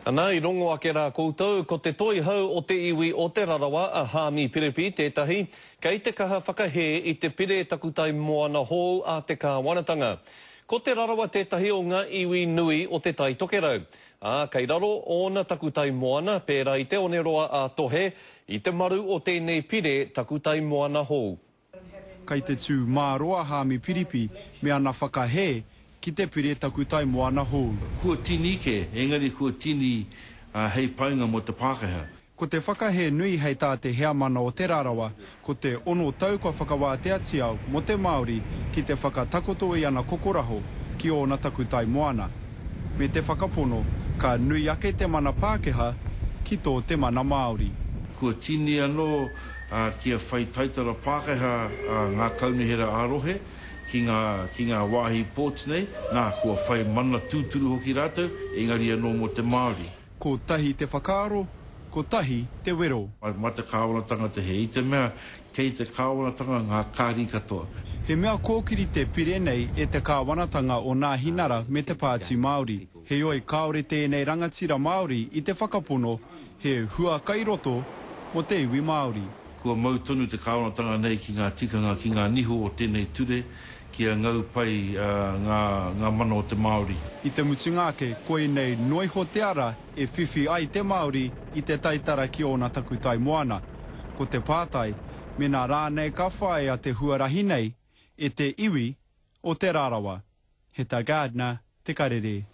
Ana, i rongo ake rā koutou, ko te toihau o te iwi o Te Rarawa a Haami Piripi tētahi kei te kaha whakahē i te pire takutai moana hou a te kāwanatanga. Ko Te Rarawa tētahi o ngā iwi nui o Te Tai Tokerau, ā, kei raro ōna takutai moana pērā i te Oneroa a Tohe, i te maru o tēnei pire takutai moana hou. Kei te tū mārō a Haami Piripi me ana whakahē ki te pire takutai moana hou. Kua tini kē, engari kua tini hei painga mō te Pākehā. Ko te whakahē nui hei tā te heamana o Te Rarawa, ko te ono tau kua whakawāteatia mō te Māori ki te whakatakoto i ana kokoraho ki ōna takutai moana, me te whakapono ka nui ake te mana Pākehā ki tō te mana Māori. Kua tini anō kia whai taitara Pākehā ngā kaunihera ā-rohe ki ngā, ki ngā wāhi ports nei, nā, kua whai mana tūturu hoki rātou, engari anō mō te Māori. Kotahi te whakaaro, kotahi te wero. Mā te kāwanatanga te hē, i te mea kei te kāwanatanga ngā kāri katoa. He mea kōkiri te pire nei e te kāwanatanga o Nāhinara me te Pāti Māori. Heoi kāore tēnei rangatira Māori i te whakapono he hua kai roto mō te iwi Māori. Kua mau tonu te kāwanatanga nei ki ngā tikanga, ki ngā niho o tēnei ture, kia ngau pai ngā ngā mana o te Māori. I te mutunga ake, koinei noiho te ara e whiwhi ai te Māori i te taitara ki ōna takutai moana. Ko te pātai, mēnā rānei ka whāia te huarahi nei e te iwi o Te Rarawa. Heta Gardner, Te Karere.